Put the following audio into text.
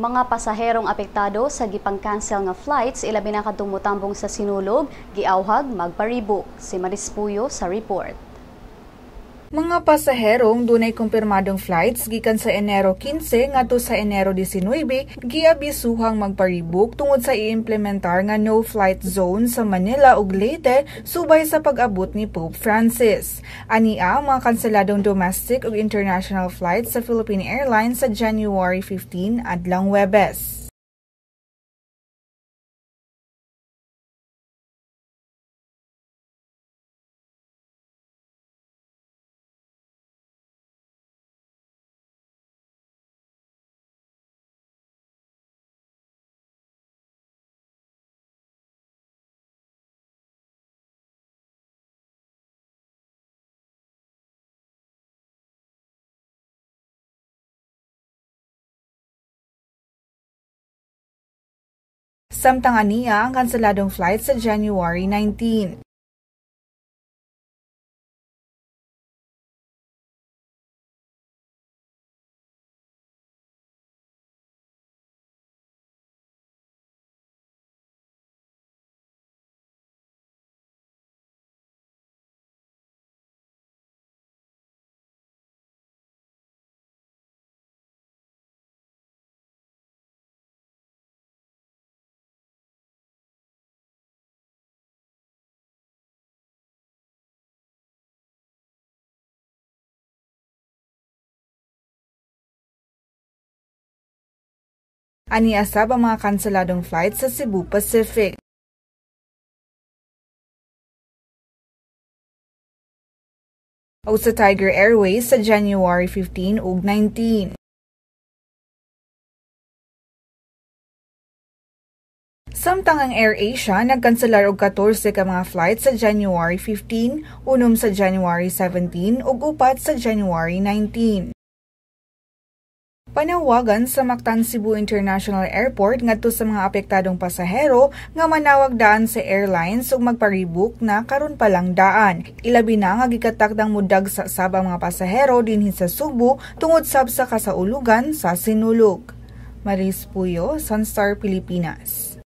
Mga pasaherong apektado sa gipang-cancel nga flights, ilabi na kadtong motambong sa Sinulog, giawhag magpa-rebook. Si Maris Puyo sa report. Mga pasaherong dunay kumpirmadong flights gikan sa Enero 15 ngadto sa Enero 19 giabisuhang magpa-rebook tungod sa iimplementar nga no flight zone sa Manila ug Leyte subay sa pag-abot ni Pope Francis. Ania ang mga kanseladong domestic ug international flights sa Philippine Airlines sa January 15 adlang Huwebes. Samtang aniya ang kanseladong flight sa January 19. Aniya sab ang mga kanseladong flight sa Cebu Pacific o sa Tiger Airways sa January 15 ug 19. Samtang ang AirAsia nagkanselar og 14 ka mga flight sa January 15, 6 sa January 17 ug 4 sa January 19. Panawagan sa Mactan Cebu International Airport ngadto sa mga apektadong pasahero nga manawag daan sa airlines ug magpa-rebook na karon pa lang daan. Ilabi na nga gikatakdang mudagsa sab ang mga pasahero dinhi sa Sugbo tungod sab sa kasaulugan sa Sinulog. Maris Puyo, Sunstar Pilipinas.